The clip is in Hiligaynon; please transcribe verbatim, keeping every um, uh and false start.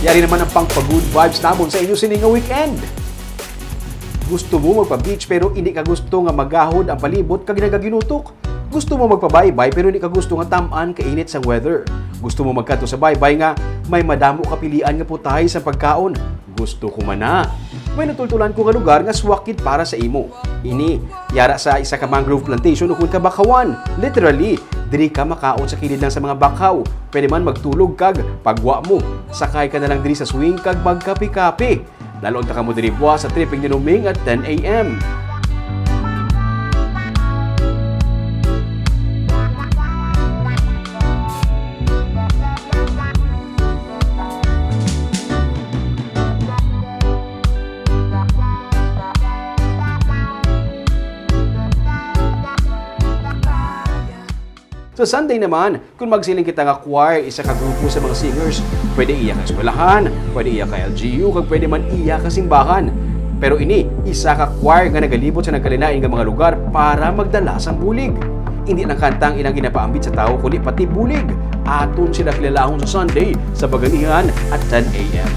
Yari naman ang pang-good vibes namon sa inyo sini nga weekend. Gusto mo magpa-beach pero hindi ka gusto nga magahod ang palibot kag nagaginutok? Gusto mo magpabaybay pero hindi ka gusto nga tam-an kainit sang weather? Gusto mo magkadto sa baybay nga may madamo kapilian nga putahe sa pagkaon? Gusto ko man na. May natultulan ko nga lugar nga swak gid para sa imo. Ini, yara sa isa ka mangrove plantation ukon ka bakawan. Literally, diri ka makaon sa kilid lang sa mga bakaw. Pwede man magtulog kag pagwa mo, sakay ka na lang diri sa swing kag magkape-kape. Dal-on ta kamo diri buwas sa tripping ni Roming at ten a m. Sa Sunday naman, kung magsiling kita nga choir, isa ka grupo sa mga singers, pwede iya ka eskwelahan, pwede iya ka L G U, kag pwede man iya ka simbahan. Pero ini, isa ka choir nga nagalibot sa nagkalain-lain nga mga lugar para magdala sang bulig. Hindi lang kanta ang ilang ginapaambit sa tawo, kundi pati bulig. Aton sila kilalahon sa Sunday sa Baganihan at ten a m.